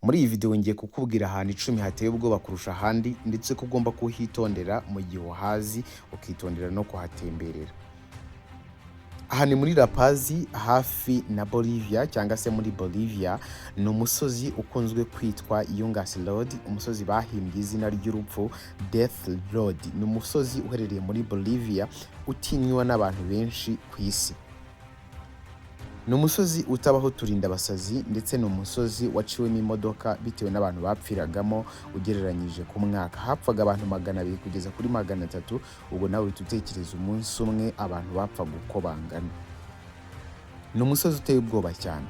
Muri iyi video ngiye kukubwira ahantu 10 hateye ubwoba kurusha ahandi, ndetse ko ugomba kuhitondera mu gihe uhazi, ukitondera no kuhatemberera. Aha ni muri La Paz, hafi na Bolivia cyangwa se muri Bolivia. Ni umusozi ukunzwe kwitwa Yungas Road, umusozi bahimbye izina ry'urupfu, Death Road. Ni umusozi uherereye muri Bolivia, utinywa n'abantu benshi ku isi. Ni umusozi utabaho uturindabasazi, ndetse ni umusozi waciwemo imodoka bitewe n'abantu bapfiragamo. Ugereranyije, ku mwaka hapfaga abantu 200 kugeza kuri 300. Ubwo nawe uhita utekereza umunsi umwe abantu bapfaga uko bangana. Ni umusozi uteye ubwoba cyane.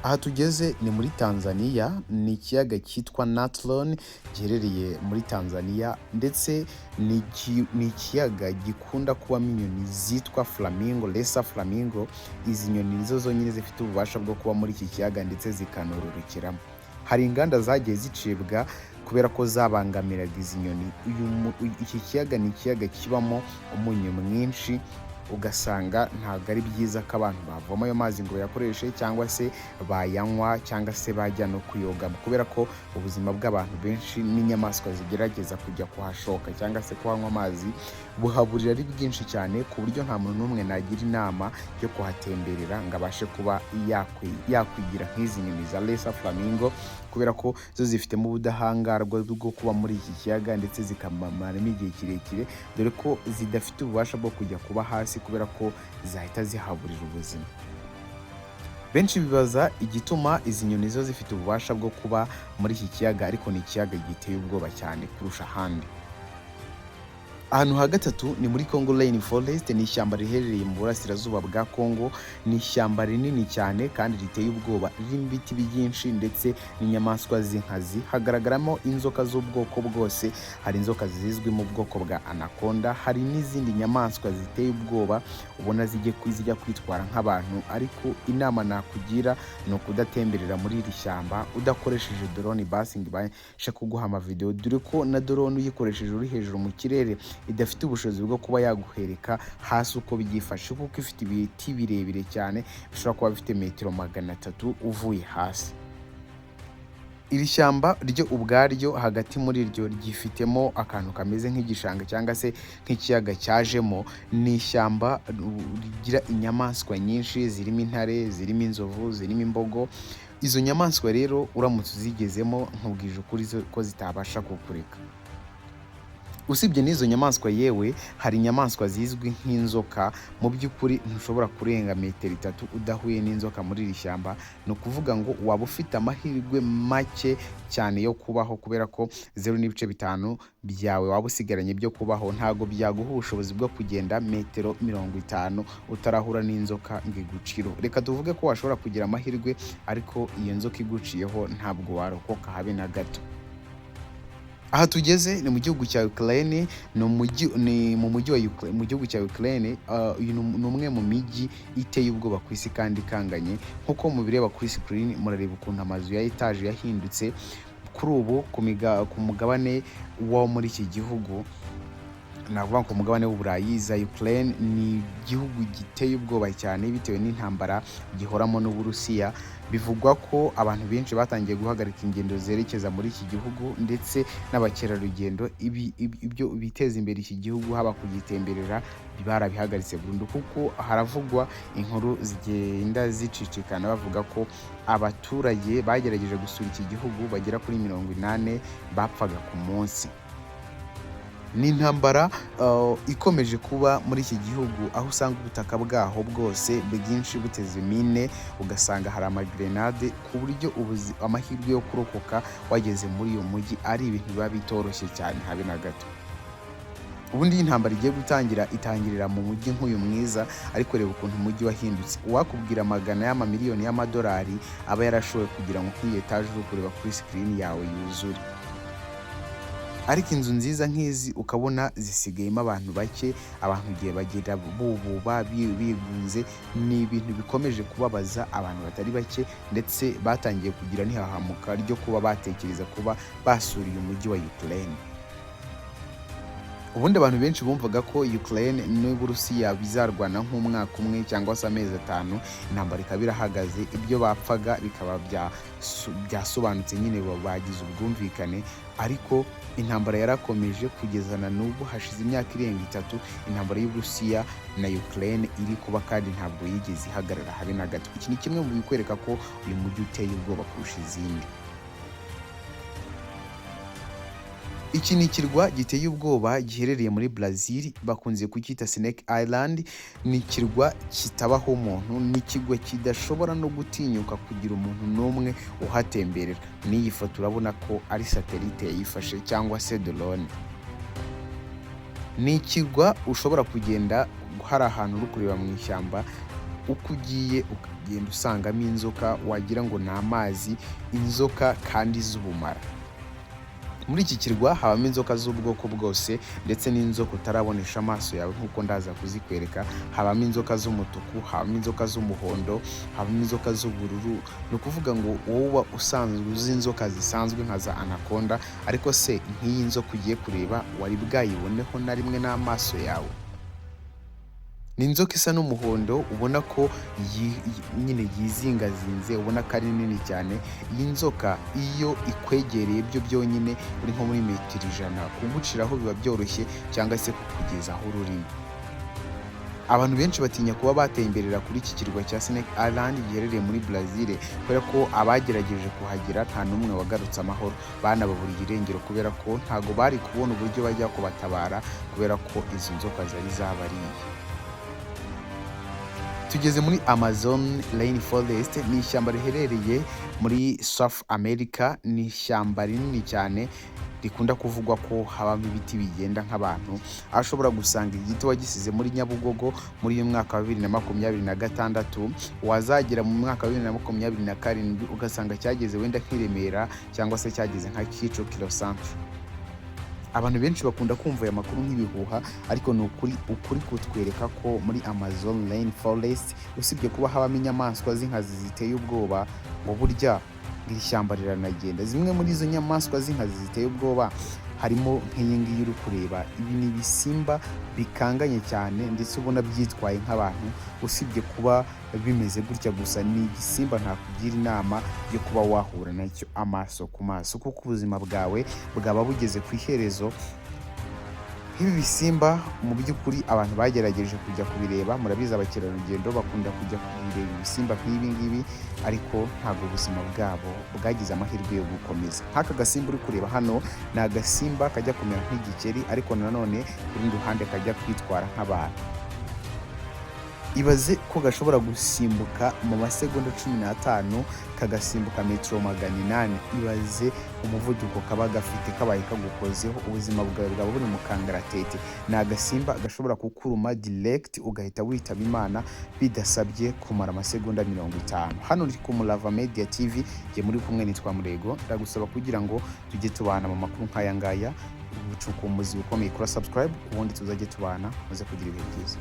Aha tugeze ni muri Tanzania, ni ikiyaga cyitwa Natron giherereye muri Tanzania, ndetse ni ikiyaga gikunda kubamo inyoni zitwa flamingo, lesser flamingo. Izi nyoni nizo zonyine zifite ububasha bwo kuba muri iki kiyaga ndetse zikanororokeramu. Hari inganda zagiye zicibwa kubera ko zabangamiraga izi nyoni. Iki kiyaga ni ikiyaga kibamo umunyu mwinshi, ugasanga ntabwo ari byiza ko abantu bavoma ayo mazi ngo bayakoreshe, cyangwa se bayanywa, cyangwa se bajya no kuyogamo, kubera ko ubuzima bw'abantu benshi n'inyamaswa zigerageza kujya kuhashoka cyangwa se kuhanywa amazi buhaburira ari bwinshi cyane, ku buryo nta muntu n'umwe nagira inama yo kuhatemberera ngo abashe kuba yakwigira nk'izi nyoni za lesser flamingo, kubera ko zo zifitemo ubudahangarwa bwo kuba muri iki kiyaga ndetse zikamaramo igihe kirekire, dore ko zidafite ububasha bwo kujya kuba hasi kubera ko zahita zihaburira ubuzima. Benshi bibaza igituma izi nyoni zo zifite ububasha bwo kuba muri iki kiyaga, ariko ni ikiyaga giteye ubwoba cyane kurusha ahandi. Ahantu ha gatatu ni muri Congo Rain Forest. Ni ishyamba riherereye mu burasirazuba bwa Congo. Ni ishyamba rinini cyane kandi riteye ubwoba, ririmo ibiti byinshi ndetse n'inyamaswa z'inkazi. Hagaragaramo inzoka z'ubwoko bwose. Hari inzoka zizwi mu bwoko bwa anaconda, hari n'izindi nyamaswa ziteye ubwoba ubona zijya kwitwara nk'abantu. Ariko inama nakugira ni ukudatemberera muri iri shyamba udakoresheje drone basi ngo ibashe kuguha amavideo, dore ko na drone uyikoresheje uri hejuru mu kirere idafite ubushobozi bwo kuba yaguhereka hasi uko byifashe, kuko ifite ibiti birebire cyane bishobora kuba bifite metero 300 uvuye hasi. Iri shyamba ryo ubwaryo, hagati muri ryo ryifitemo akantu kameze nk'igishanga cyangwa se nk'ikiyaga cyajemo. Ni ishyamba rigira inyamaswa nyinshi, zirimo intare, zirimo inzovu, zirimo imbogo. Izo nyamaswa rero uramutse uzigezemo, nkubwije ukuri ko zitabasha kukureka. Usibye n'izo nyamaswa, yewe hari inyamaswa zizwi nk'inzoka. Mu by'ukuri ntushobora kurenga metero 3 udahuye n'inzoka muri iri shyamba. Ni ukuvuga ngo waba ufite amahirwe make cyane yo kubaho, kubera ko 0.5 byawe waba usigaranye byo kubaho ntabwo byaguha ubushobozi bwo kugenda metero 50 utarahura n'inzoka ngo igucireho. Reka tuvuge ko washobora kugira amahirwe, ariko iyo nzoka iguciyeho ntabwo warokoka habe na gato. Aha tugeze ni mu gihugu cya Ukraine, ni mu mujyi wa Ukraine, mu gihugu cya Ukraine. Uyu ni umwe mu mijyi iteye ubwoba ku isi kandi ikanganye. Nk'uko mubireba kuri screen, murareba ukuntu amazu ya etaje yahindutse kuri ubu ku mugabane wo muri iki gihugu, navuga ku mugabane w'Uburayi. Za Ukraine ni igihugu giteye ubwoba cyane bitewe n'intambara gihoramo n'Uburusiya. Bivugwa ko abantu benshi batangiye guhagarika ingendo zerekeza muri iki gihugu, ndetse n'abakerarugendo, ibyo biteza imbere iki gihugu, haba kugitemberera, barabihagaritse burundu, kuko haravugwa inkuru zigenda zicicikana bavuga ko abaturage bagerageje gusura iki gihugu bagera kuri 80 bapfaga ku munsi. Ni intambara ikomeje kuba muri iki gihugu, aho usanga ubutaka bwaho bwose bwinshi buteze mine, ugasanga hari amagrenade, ku buryo amahirwe yo kurokoka wageze muri uyu mujyi ari ibintu biba bitoroshye cyane habe na gato. Ubundi iyo intambara igiye gutangira, itangirira mu mujyi nk'uyu mwiza, ariko reba ukuntu umujyi wahindutse. Uwakubwira amagana y'amamiliyoni y'amadolari aba yarashoboye kugira ngo nk'iyi etaje uri kureba kuri screen yawe yuzure, ariko inzu nziza nk'izi ukabona zisigayemo abantu bake, abantu igihe bagenda bububa bigunze. Ni ibintu bikomeje kubabaza abantu batari bake, ndetse batangiye kugira n'ihahamuka ryo kuba batekereza kuba basura uyu mujyi wa Ukraine. Ubundi abantu benshi bumvaga ko Ukraine n'Uburusiya bizarwana nk'umwaka umwe cyangwa se amezi 5, intambara ikaba irahagaze, ibyo bapfaga bikaba byasobanutse nyine, bagize ubwumvikane. Ariko intambara yarakomeje kugeza na n'ubu. Hashize imyaka irenga 3 intambara y'Uburusiya na Ukraine iri kuba, kandi ntabwo yigeze ihagarara habe na gato. Iki ni kimwe mu bikwereka ko uyu mujyi uteye ubwoba kurusha izindi. Iki ni ikirwa giteye ubwoba giherereye muri Brazil, bakunze kucyita Snake Island. Ni ikirwa kitabaho umuntu, ni ikirwa kidashobora no gutinyuka kugira umuntu n'umwe uhatemberera. N'iyi foto urabona ko ari satellite yayifashe cyangwa se drone. Ni ikirwa ushobora kugenda hari ahantu uri kureba mu ishyamba, uko ugiye ukagenda usangamo inzoka wagira ngo ni amazi, inzoka kandi z'ubumara. Muri iki kirwa habamo inzoka z'ubwoko bwose, ndetse n'inzoka utarabonesha amaso yawe nk'uko ndaza kuzikwereka. Habamo inzoka z'umutuku, habamo inzoka z'umuhondo, habamo inzoka z'ubururu. Ni ukuvuga ngo wowe uba usanzwe uzi inzoka zisanzwe nka za anaconda, ariko se nk'iyi nzoka ugiye kureba wari bwayiboneho na rimwe n'amaso yawe? Ni inzoka isa n'umuhondo, ubona ko nyine yizingazinze, ubona ko ari nini cyane. Iyi nzoka iyo ikwegereye byo byonyine uri nko muri metero 100, kuguciraho biba byoroshye cyangwa se kukugezaho ururimi. Abantu benshi batinya kuba batemberera kuri iki kirwa cya Snake Island giherereye muri Brazil, kubera ko abagerageje kuhagera nta n'umwe wagarutse amahoro. Banababuriye irengero kubera ko ntago bari kubona uburyo bajya kubatabara, kubera ko izi nzoka zari zabariye. Tugeze muri Amazon Rainforest. Ni ishyamba riherereye muri South America. Ni ishyamba rinini cyane rikunda kuvugwa ko habamo ibiti bigenda nk'abantu, aho ushobora gusanga igiti wagisize muri Nyabugogo muri uyu mwaka wa 2026, wazagera mu mwaka wa 2027 ugasanga cyageze wenda nk'i Remera cyangwa se cyageze nka Kicukiro Centre. Abantu benshi bakunda kumva aya makuru nk'ibihuha, ariko ni ukuri. Ukuri kutwereka ko muri Amazon Rainforest, usibye kuba habamo inyamaswa z'inkazi ziteye ubwoba, ngo burya iri shyamba riranagenda. Zimwe muri izo nyamaswa z'inkazi ziteye ubwoba harimo nk'iyi ngiyi uri kureba. Ibi ni ibisimba bikanganye cyane, ndetse ubona byitwaye nk'abantu. Usibye kuba bimeze gutya gusa, ni igisimba ntakugira inama yo kuba wahura nacyo amaso ku maso, kuko ubuzima bwawe bwaba bugeze ku iherezo. Nk'ibi bisimba, mu by'ukuri abantu bagerageje kujya kubireba, murabizi abakerarugendo bakunda kujya kubireba ibisimba nk'ibi ngibi, ariko ntabwo ubuzima bwabo bwagize amahirwe yo gukomeza. Nk'aka gasimba uri kureba hano ni agasimba kajya kumera nk'igikeri, ariko nanone ku rundi ruhande kajya kwitwara nk'abantu. Ibaze ko gashobora gusimbuka mu masegonda 15 kagasimbuka metero 800. Ibaze umuvuduko kaba gafite. Kabaye kagukozeho, ubuzima bwawe bwaba buri mu kangaratete. Ni agasimba gashobora kukuruma direct ugahita witaba Imana bidasabye kumara amasegonda 50. Hano uri ku Murava Media TV, jye muri kumwe nitwa Murego. Ndagusaba kugira ngo tujye tubana mu makuru nk'aya ngaya, ubucukumbuzi bukomeye, kora subscribe, ubundi tuzajye tubana. Muze kugira ibihe byiza.